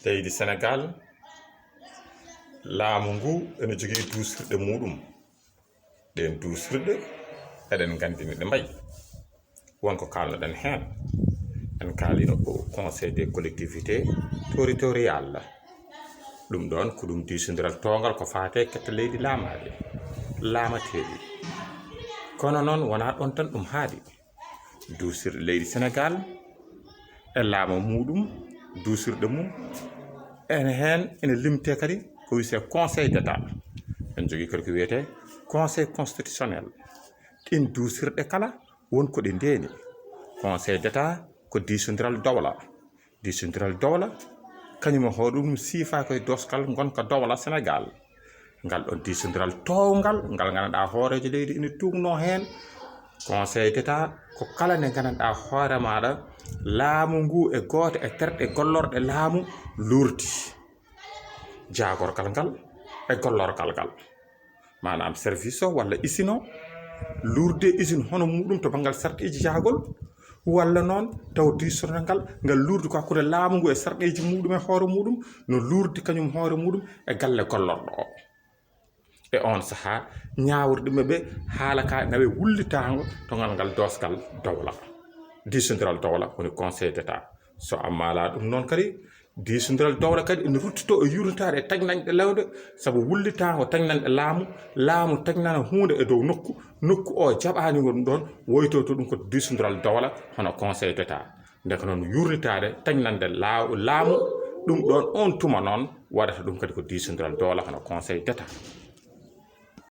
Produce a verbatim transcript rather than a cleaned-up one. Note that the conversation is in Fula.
Leydi Senegaal, laamu ngu ene jogii duusirɗe muuɗum. Ɗeen duusirɗe, eɗen nganndi no ɗe mbayi. Won ko kaalnoɗen heen. En kaalino ko Conseil des collectivités territoriales. Ɗum ɗoon ko ɗum diisondiral towngal ko faati e kette leydi laamaaɗe, laamateeɗi. Kono noon, wonaa ɗoon tan ɗum haaɗi. Duusirɗe leydi Senegaal e laamu muuɗum, duusirɗe mum, ene heen ene limtee kadi ko wiyetee Conseil d'État. En njogii kadi ko wiyetee Conseil constitutionnel. Ɗiin duusirɗe kala won ko ɗe ndeeni. Conseil d'État ko diisondiral dowla. Diisondiral dowla, kañum e hoore ɗum siifaa ko e doosgal ngonka dowla Senegaal. Ngal ɗoon diisondiral towngal, ngal nganndanɗaa hooreejo leydi ene tuugnoo heen. Conseil d'État ko kala nde nganndanɗaa hoore maaɗa laamu ngu e gooto e terɗe gollorɗe laamu luurdi. Jaagorgal ngal e gollorgal ngal. Maanaam service o walla usine o, luurde usine hono muuɗum to banngal sarɗiiji jahagol, walla noon taw diisondiral ngal, ngal luurdi ko hakkunde laamu ngu e sarɗiiji muuɗum e hoore muuɗum, no luurdi kañum hoore muuɗum e galle gollorɗo o. E oon sahaa, ñaawirɗe maɓɓe haala ka nawe wullitaango to ngal ngal doosgal dowla. Diisondiral dowla woni Conseil d'État. So a maalaa ɗum noon kadi, diisondiral dowla kadi ene ruttitoo e yuurnitaade e taƴnanɗe lewde, sabu wullitaango taƴnanɗe laamu, laamu taƴnana huunde e dow nokku, nokku o jaɓaani ɗum ɗoon, woytoto ɗum ko diisondiral dowla hono Conseil d'État. Nde ko noon yuurnitaade taƴnanɗe laaw-, laamu, ɗum ɗoon oon tuma noon waɗata ɗum kadi ko diisondiral dowla hono Conseil d'État.